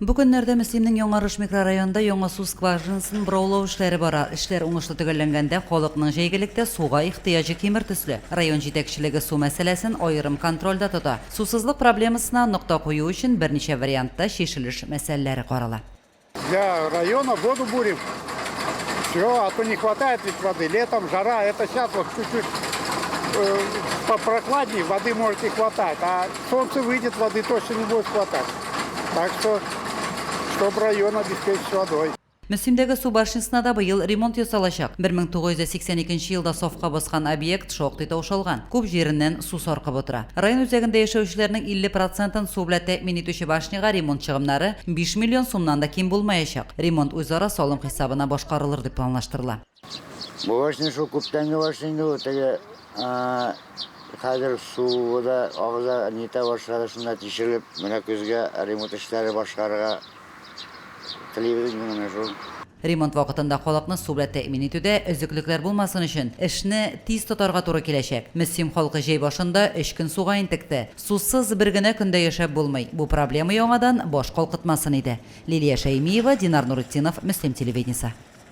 Бу көннәрдә Мөслимнең Яңарыш микрорайонында яңа су скважинасын бораулау эшләре бара. Эшләр уңышлы төгәлләнгәндә, халыкның җәйгелектә суга ихтыяҗы кимер төсле. Район җитәкчелеге су мәсьәләсен аерым контрольдә тота. Сусызлык проблемасына нокта кую өчен берничә вариантта чишелеш мәсьәләләре карала. Для района воду бурим. Все, а то не хватает ведь воды. Летом жара, это сейчас вот чуть-чуть э, попрохладнее, воды может и хватать. А солнце выйдет, воды точно не будет хватать. Так что, чтобы район обеспечить водой. Мөслимдәге су башнясына да быел ремонт ясалачак. 1982 елда сафка баскан объект шактый таушалган, күп җиреннән су саркып утыра. Район үзәгендә яшәүчеләрнең 50 процентын су белән тәэмин итүче башняга ремонт чыгымнары 5 миллион сумнан да ким булмаячак. Ремонт үзара салым хисабына башкарылыр дип планлаштырыла. Бу башня шул күптәнге башня инде ул, теге хәзер суы да агыза, нитә башлады, шунда тишелеп, менә көзгә ремонт эшләре башкарырга телибез инде менә шул. Ремонт вакытында халыкны су белән тәэмин итүдә өзеклекләр булмасын өчен, эшне тиз тотарга туры киләчәк. Мөслим халкы җәй башында өч көн суга интекте. Сусыз бер генә көн дә яшәп булмый. Бу проблема яңадан баш калкытмасын иде. Лилия Шәймиева, Динар Нуретдинов, Мөслим телевидениесе.